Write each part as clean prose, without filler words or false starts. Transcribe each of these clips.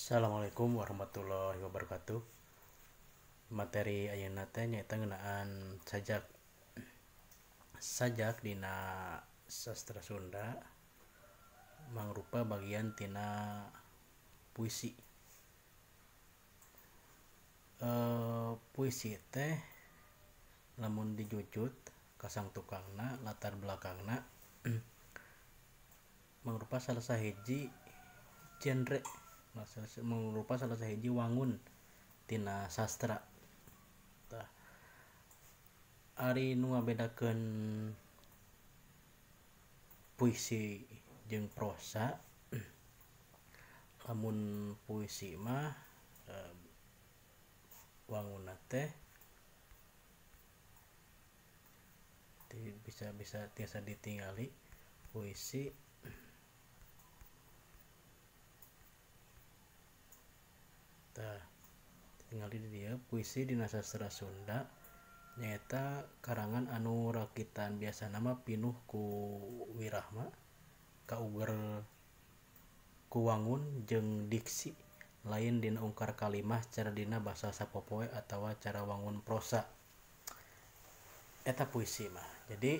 Assalamualaikum warahmatullahi wabarakatuh. Materi ayeuna teh nyaeta ngeunaan sajak. Sajak dina sastra Sunda mangrupa bagian tina puisi. Puisi teh lamun dijujut kasang tukangna latar belakangna mangrupa salah sahiji genre, mangrupa salah sahiji wangun tina sastra. Tah, ari nu ngabedakeun puisi jeung prosa, lamun puisi mah wangunna teh bisa tiasa ditingali puisi tah tingali di dieu puisi dina sastra Sunda nyaeta karangan anu rakitan biasana mah pinuh ku wirahma kauger ku wangun jeung diksi lain dina ungkar kalimah cara dina basa sapopoe atawa cara wangun prosa. Eta puisi mah. Jadi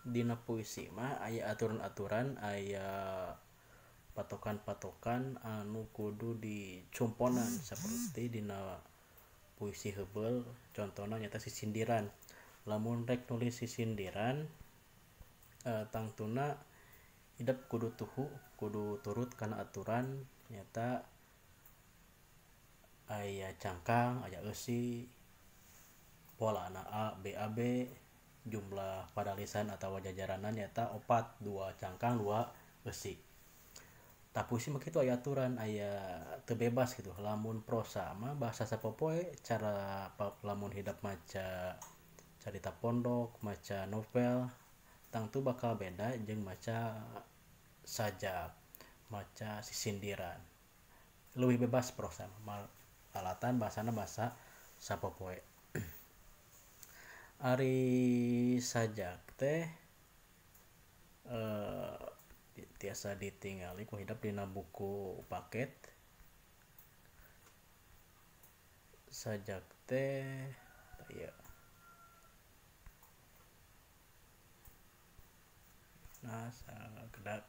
dina puisi mah aya aturan-aturan, aya patokan-patokan anu kudu dicumponan seperti dina puisi heubeul contohna nyaeta sisindiran. Lamun rek nulis sisindiran tangtuna hidep kudu tuhu, kudu turut kana aturan nyaeta aya cangkang, aya eusi, polana A B A B, jumlah padalisan atawa jajaranan nyaeta 4, 2 cangkang, 2 eusi. Tah puisi mah kitu aya aturan, aya teu bebas gitu. Lamun prosa mah bahasa sapopoe cara lamun hidep maca carita pondok, maca novel tangtu bakal beda jeung maca sajak, maca sisindiran. Leuwih bebas prosa mah, alatan bahasana bahasa sapopoe. Ari sajak teh tiasa ditingali ku hidep dina buku paket. Sajak teh ieu. Nah, sakedap.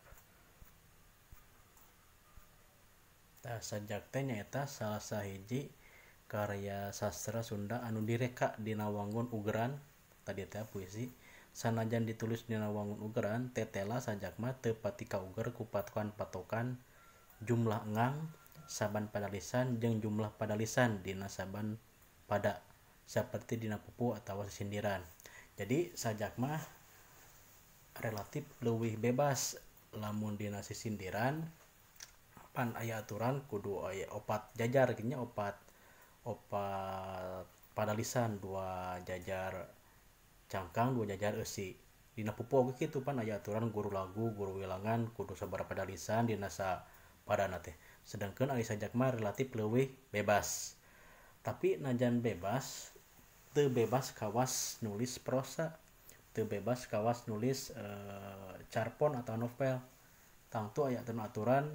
Tah sajak teh nyaeta salah sahiji karya sastra Sunda anu direka dina wangun ugeran, tadi teh puisi. Sanajan ditulis dina wangun ugeran, tetela sajak mah teu pati kauger ku patokan-patokan jumlah engang saban padalisan jeung jumlah padalisan dina saban pada saperti dina pupu atawa sisindiran. Jadi sajak mah relatif leuwih bebas. Lamun dina sisindiran pan aya aturan kudu aya 4 jajar nya, 4 padalisan, 2 jajar cangkang, 2 jajar eusi. Dina pupu oge kitu pan aya aturan guru lagu, guru wilangan kudu sabaraha padalisan dina sapadana teh. Sedangkan ari sajak mah relatif leuwih bebas. Tapi najan bebas, teu bebas kawas nulis prosa, teu bebas kawas nulis carpon atau novel. Tangtu aya aturan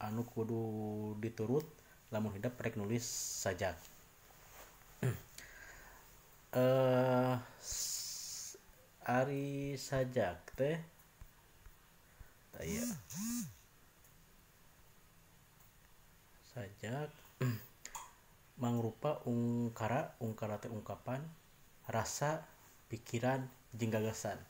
anu kudu diturut lamun hidep rek nulis sajak. Ari sajak teh ieu. Sajak mangrupa ungkara, ungkara teh ungkapan rasa, pikiran jeung gagasan.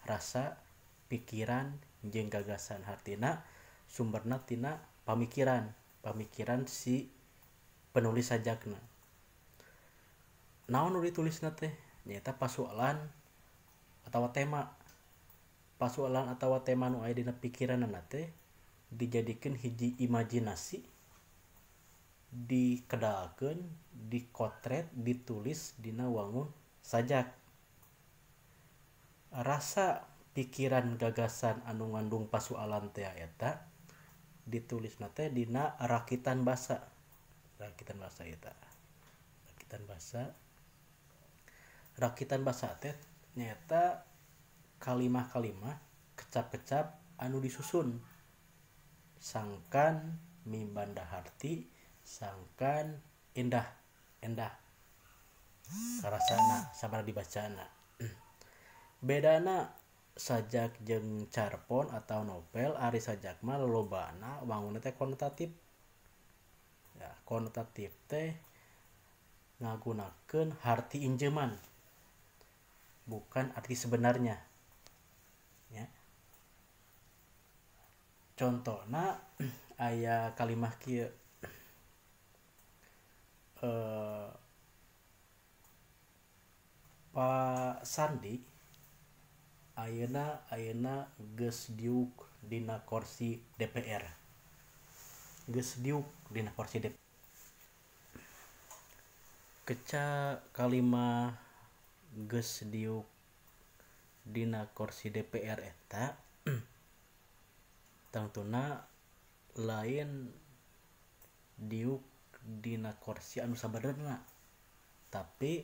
Rasa, pikiran jeung gagasan hartina sumberna tina pamikiran, pamikiran si penulis sajakna. Naon nu ditulisna teh? Nyaeta pasualan atawa tema. Pasualan atawa tema nu aya dina pikiranna teh dijadikeun hiji imajinasi, dikedalkeun, dikotret, ditulis dina wangun sajak. Rasa, pikiran, gagasan anu ngandung pasualan teh eta ditulisna teh dina rakitan basa. Rakitan basa eta. Rakitan basa. Rakitan basa teh nyaeta kalimah-kalimah, kecap-kecap anu disusun sangkan mibanda harti sangkan indah endah karasana sabada dibacana. Bedana sajak jeung carpon atau novel, ari sajak mah lolobana wangunna teh konotatif. Ya, konotatif teh ngagunakeun harti injeman, bukan arti sebenarnya. Ya. Contohna aya kalimah kieu, Pak Sandi ayeuna ayeuna geus diuk dina kursi DPR. Geus diuk dina kursi DPR. Keca kalimah geus diuk dina kursi DPR eta tangtuna lain diuk dina kursi anu sabenerna, tapi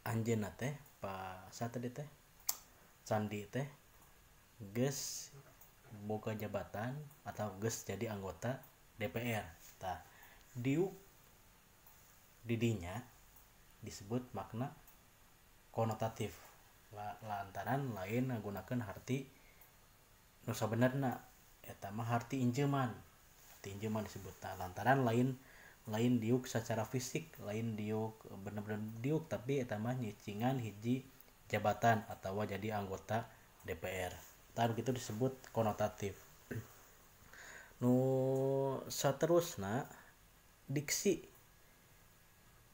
anjeunna teh Pak saha tadi teh Sandi teh geus boga jabatan atau geus jadi anggota DPR. Tah, diuk didinya disebut makna konotatif lantaran lain ngagunakeun harti nu sabenerna, eta mah harti injeman. Harti injeman disebut lantaran lain lain diuk secara fisik, lain diuk bener-bener diuk, tapi eta mah nyicingan hiji jabatan atau jadi anggota DPR. Tah gitu disebut konotatif. Nu saterusna diksi.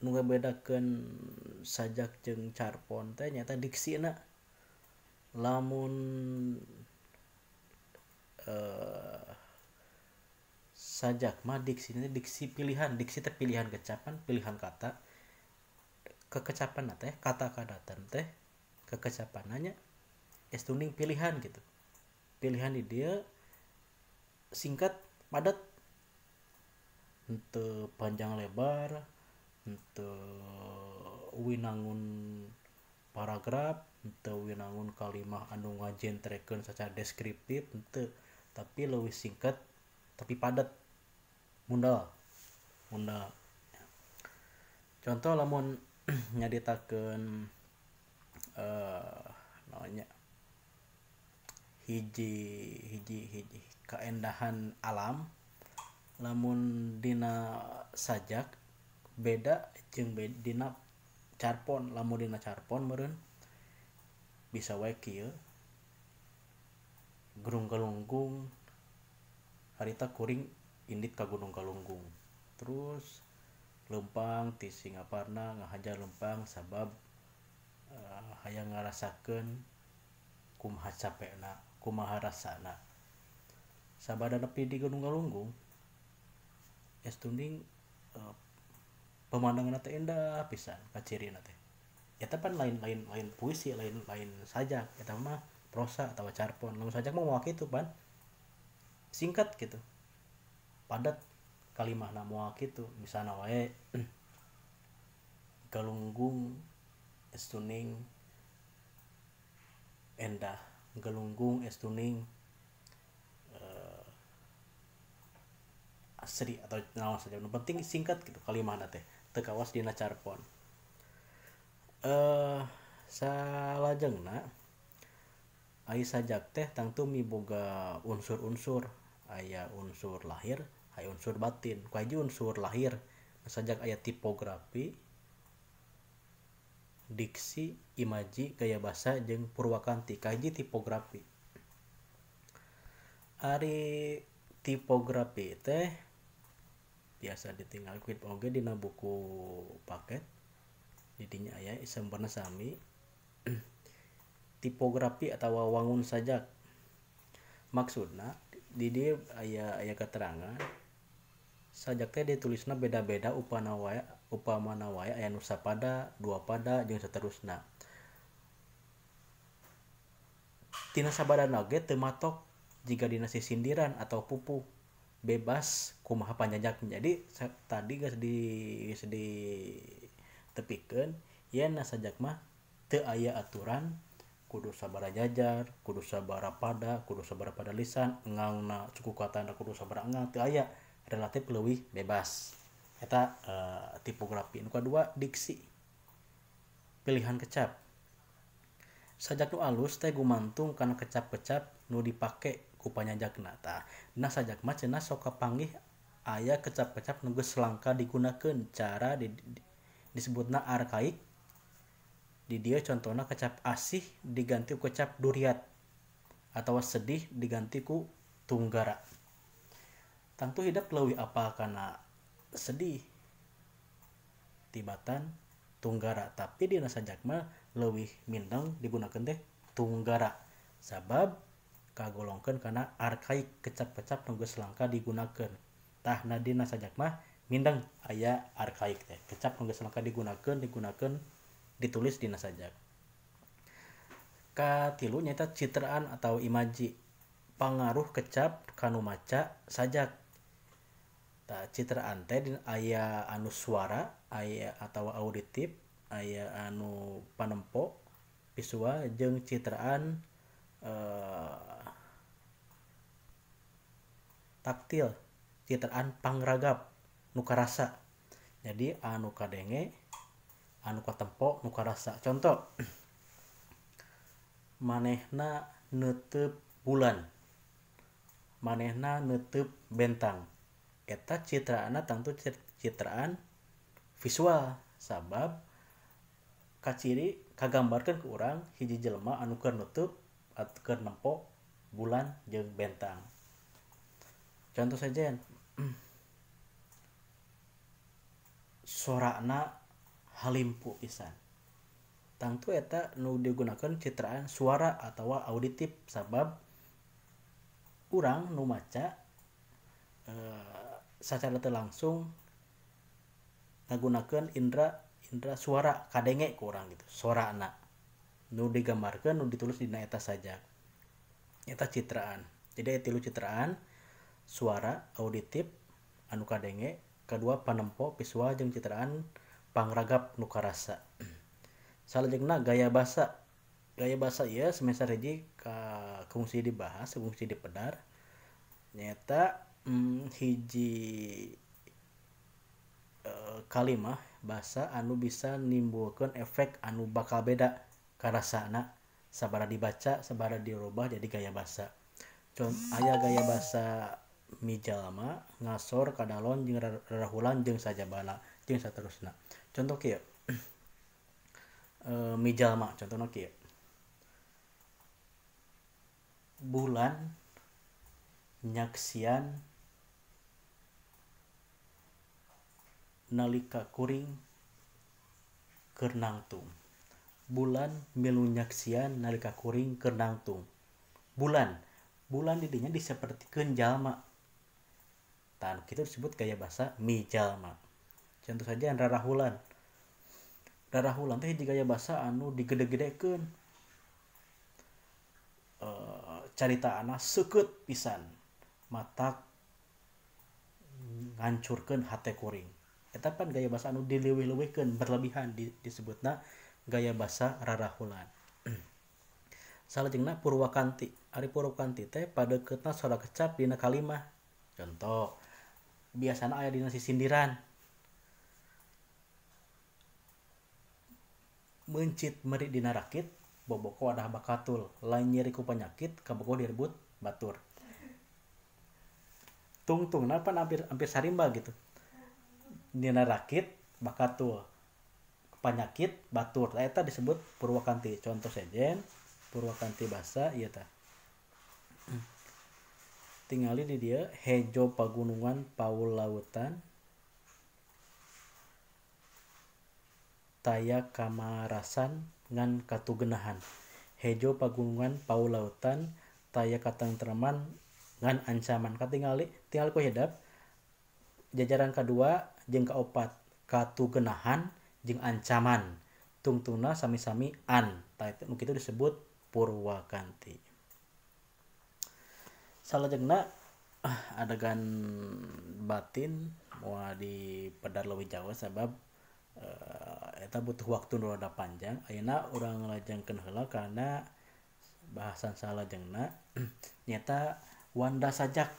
Nu ngabedakeun sajak jeung carpon teh nyaeta diksina. Lamun sajak mah diksina diksi pilihan, diksi teh pilihan kecapan, pilihan kata. Kekecapan teh kata-kata teh kekecapannya estuning pilihan gitu. Pilihan di dia singkat, padat, henteu panjang lebar, henteu winangun paragraf, henteu winangun kalimah anu ngajentrekeun secara deskriptif, henteu, tapi leuwih singkat tapi padat, mundal mundal. Contoh lamun nyaritakeun naonnya hiji hiji hiji kaendahan alam, lamun dina sajak beda jeung dina carpon. Lamun dina carpon meureun bisa wae kieu, Gunung Galunggung harita kuring indit ka Gunung Galunggung, terus leumpang ti Singaparna ngahaja leumpang sabab hayang ngarasakeun kumaha capekna, kumaha rasana. Sabada nepi di Gunung Galunggung estuning pemandangan teh indah pisan kacirina teh. Eta pan lain lain lain puisi, lain lain sajak, eta mah prosa atau carpon. Lamun sajak mah moal kitu pan, singkat gitu, padat kalimahna moal kitu. Misalna wae Galunggung estuning endah, Galunggung estuning asri atau naon saja, nu penting singkat gitu kalimahna teh, teu kawas dina carpon. Salajengna ai sajak teh tangtu miboga unsur-unsur, aya unsur lahir, aya unsur batin. Ku hiji unsur lahir sajak aya tipografi, diksi, imaji, gaya basa jeung purwakanti. Kahiji tipografi. Ari tipografi teh biasa ditinggal ku oge dina buku paket, didinya aya sampurna sami. Tipografi atau wangun sajak maksudna di dieu aya aya keterangan sajak teh ditulisna beda-beda upana wae, upamana wae aya nu sapada, dua pada jeung saterusna. Tina sabadana oge teu matok jiga dina sisindiran atau pupuh, bebas kumaha panjajakna. Jadi tadi geus di geus ditepikeun yen sajak mah teu aya aturan Kudu sabaraha jajar, kudu sabaraha pada, kudu sabaraha pada lisan, engangna suku katana kudu sabaraha engang, teu aya, relatif leuwih bebas. Eta tipografi. Nu kadua diksi, pilihan kecap. Sajak nu alus teh gumantung kana kecap-kecap nu dipake ku panyajakna. Tah, dina sajak mah cenah sok kapanggih aya kecap-kecap nu geus langka digunakeun cara disebutna arkaik. Di dieu contohna kecap asih diganti ku kecap duriat atawa sedih diganti ku tunggara. Tangtu hidep leuwih apal kana sedih tibatan tunggara, tapi dina sajak mah leuwih mindeng digunakeun teh tunggara sabab kagolongkeun kana arkaik, kecap-kecap nu geus langka digunakeun. Tah, na dina sajak mah mindeng aya arkaik teh, kecap nu geus langka digunakeun ditulis dina sajak. Katilu nyaeta citraan atau imaji, pangaruh kecap kanu maca sajak. Tah, citraan teh aya anu suara, aya atawa auditif, aya anu panempo visual jeung citraan taktil, citraan pangragap nu karasa. Jadi anu kadenge, anu katempo, nu karasa. Contoh, manehna neuteup bulan, manehna neuteup bentang. Eta citraanna tangtu citraan visual sabab kaciri kagambarkeun ku urang hiji jelema anu keur neuteub atau keur nempo bulan jeung bentang. Contoh saja, sorana halimpu pisan. Tangtu eta nu digunakeun citraan suara atawa auditif sabab urang nu maca sacara teu langsung ngagunakeun indra suara kadenge ku urang gitu, sorana nu digambarkeun nu ditulis dina eta sajak. Eta citraan. Jadi aya tilu citraan, suara auditif anu kadenge, kadua panempo visual jeung citraan pangragap nu karasa. Salajengna gaya basa. Gaya basa ieu semester hiji kungsi dibahas, kungsi dipedar. Nyaeta hiji kalimah basa anu bisa nimbulkeun efek anu bakal beda karasana sabara dibaca, sabara dirubah jadi gaya basa. Aya gaya basa mijalma, ngasor, kadalon jeung rarahulan jeung sajabana jeung saterusna. Contoh kieu. Mijalma contohna kieu. Bulan nyaksian nalika kuring keur nangtung. Bulan milu nyaksian nalika kuring keur nangtung. Bulan, bulan di dinya disapertikeun jalma. Tah, kitu disebut gaya basa mijalma. Contoh saja rarahulan. Rarahulan teh hiji gaya basa anu digede-gedekeun. Caritaana seukeut pisan, matak ngancurkeun hate kuring. Eta pan gaya basa anu dileuwih-leuwihkeun, berlebihan, disebutna gaya basa rarahulan. Salajengna purwakanti. Ari purwakanti teh padeukeutan sora kecap dina kalimah. Contoh, biasana aya dina sisindiran. Meuncit meri dina rakit, boboko wadah bakatul, lain nyeri ku penyakit, kabogoh direbut batur. Tungtungna pan hampir sarimba gitu. Dina rakit bakatul, penyakit batur. Nah, eta disebut purwakanti. Contoh sejen purwakanti basa ieu tah. Tingali di dieu hejo pagunungan paul lautan taya kamarasan ngan katugenahan. Hejo pagunungan paul lautan taya katentreman ngan ancaman. Katingali tinggal ku hidep jajaran kadua jeung kaopat, katugenahan jeung ancaman, tungtungna sami-sami an. Tah nu kitu disebut purwakanti. Salajengna adegan batin moal dipedar leuwih jauh sabab eta butuh waktu nu rada panjang. Ayeuna urang lajengkeun heula kana Bahasan salajengna nyaeta wanda sajak.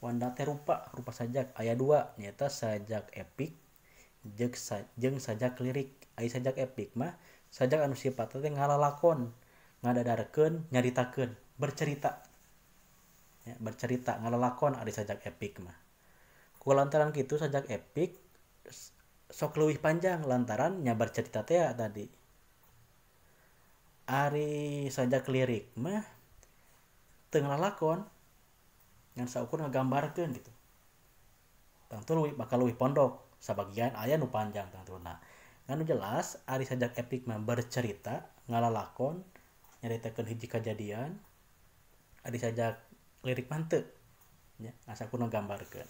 Wanda teh rupa, rupa sajak aya dua, nyaeta sajak epik jeung sajak lirik. Ari sajak epik mah sajak anu sifatna teh ngalalakon, ngadadarkeun, nyaritakeun, bercerita. Ya, bercerita ngalalakon ari sajak epik mah. Ku lantaran kitu sajak epik sok leuwih panjang lantaran nya bercerita teh tadi. Ari sajak lirik mah teu ngalalakon, ngan saukur ngagambarkeun gitu. Tangtu leuwih bakal leuwih pondok, sabagian aya nu panjang tangtuna. Ngan nu jelas ari sajak epik mah bercerita, ngalalakon, nyaritakeun hiji kajadian. Ari sajak lirik mah henteu, nya ngan saukur ngagambarkeun.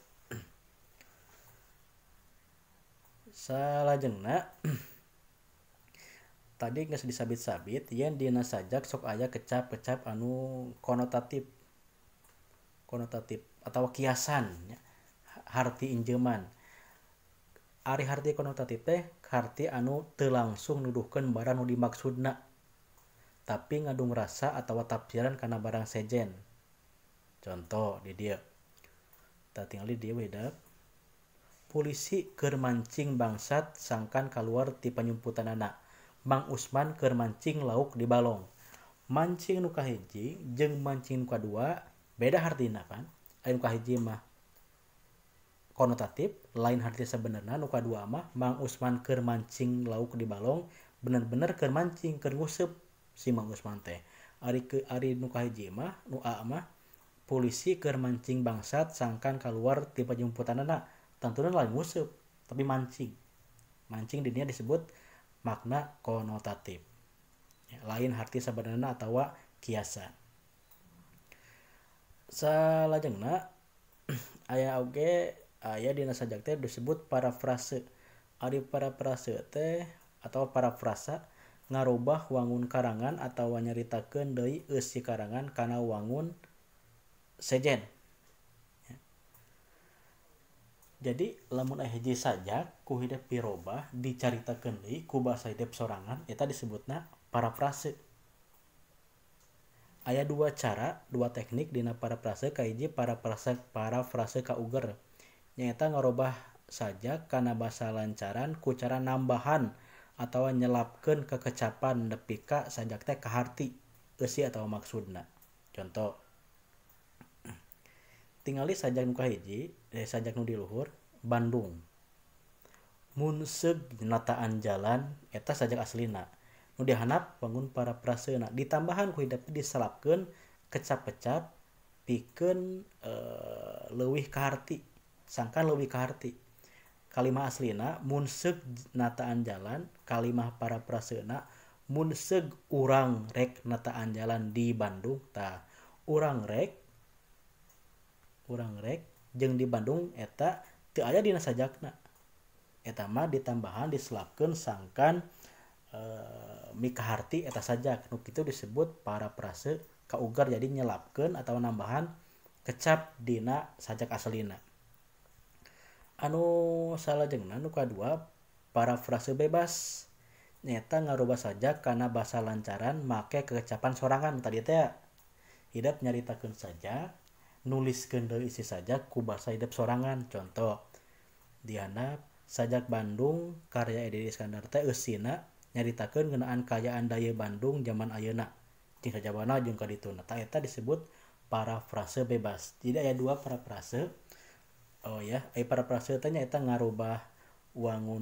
Salajengna tadi geus disabit-sabit yen dina sajak sok aya kecap-kecap anu konotatif. Konotatif atawa kiasan nya, harti injeuman. Ari harti konotatif teh harti anu teu langsung nuduhkeun barang nu dimaksudna, tapi ngadung rasa atawa tafsiran kana barang sejen. Contoh di dieu. Tah tingali di dieu hidep. Polisi keur mancing bangsat sangkan kaluar ti panyumputanana. Mang Usman keur mancing lauk di balong. Mancing nu kahiji jeung mancing nu kadua beda hartina kan. Aya nu kahiji mah konotatif, lain harti sebenarna. Nu kadua mah Mang Usman keur mancing lauk di balong bener-bener keur mancing, keur nguseup si Mang Usman teh. Ari ke ari nu kahiji mah, nu A mah polisi keur mancing bangsat sangkan kaluar ti panyumputanana. Tantuna lain nguseup, tapi mancing. Mancing di dinya disebut makna konotatif. Ya, lain harti sabenerna atawa kiasan. Salajengna aya oge aya dina sajak teh disebut parafrase. Ari parafrase teh atau parafrasa ngarubah wangun karangan atawa nyaritakeun deui eusi karangan kana wangun sejen. Ya. Jadi lamun aya hiji sajak ku hidep dirobah dicaritakeun deui ku basa hidep sorangan eta disebutna parafrase. Aya dua cara, dua teknik dina parafrase. Kahiji parafrase kauger nyaeta ngarobah sajak kana basa lancaran ku cara nambahan atawa nyelapkeun kekecapan nepi ka sajak teh kaharti eusi atawa maksudna. Contoh, tingali sajak nu kahiji, sajak nu di luhur, Bandung. Munseug nataan jalan eta sajak aslina. Nu dihanap bangun parafrasena, ditambahan ku hidep diselapkeun kecap-kecap pikeun leuwih kaharti, sangkan leuwih kaharti. Kalimah aslina munseug nataan jalan, kalimah parafrasena munseug urang rek nataan jalan di Bandung. Tah, urang rek jeung di Bandung eta teu aya dina sajakna. Eta mah ditambahan diselapkeun sangkan mikaharti eta sajak. Nu kitu disebut parafrase kaugar, jadi nyelapkeun atawa nambahan kecap dina sajak aslina. Anu salajengna nu kadua parafrase bebas nyaeta ngarubah sajak kana basa lancaran make kekecapan sorangan. Tadi teh hidep nyaritakeun sajak, nuliskeun deui isi sajak ku basa hidep sorangan. Contoh dihandap sajak Bandung karya Edi Iskandar teh eusina nyaritakeun ngeunaan kaayaan daya Bandung zaman ayeuna jeung sajabana jeung ka dituna. Tah eta disebut parafrase bebas. Jadi aya dua parafrase. Oh ya, aya parafrase teh nyaeta ngarubah wangun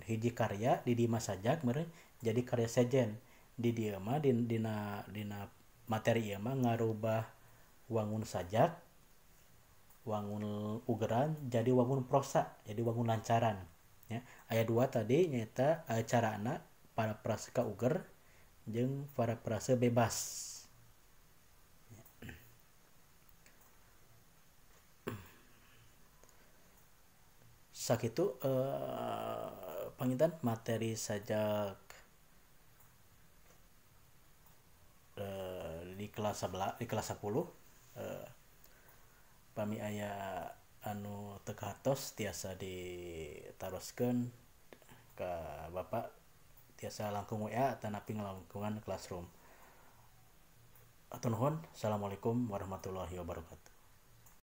hiji karya di dieu mah sajak meureun jadi karya sejen. Di dieu mah dina materi ieu mah ngarubah wangun sajak, wangun ugeran jadi wangun prosa, jadi wangun lancaran. Ya, aya dua tadi nyaeta carana parafrase kauger jeung parafrase bebas. Sakitu panginten materi sajak di kelas 11, di kelas 10. Pami aya anu teu kahartos tiasa ditaroskeun ka Bapak, tiasa langkung WA atanapi ngalangkungan classroom. Hatur nuhun. Assalamualaikum warahmatullahi wabarakatuh.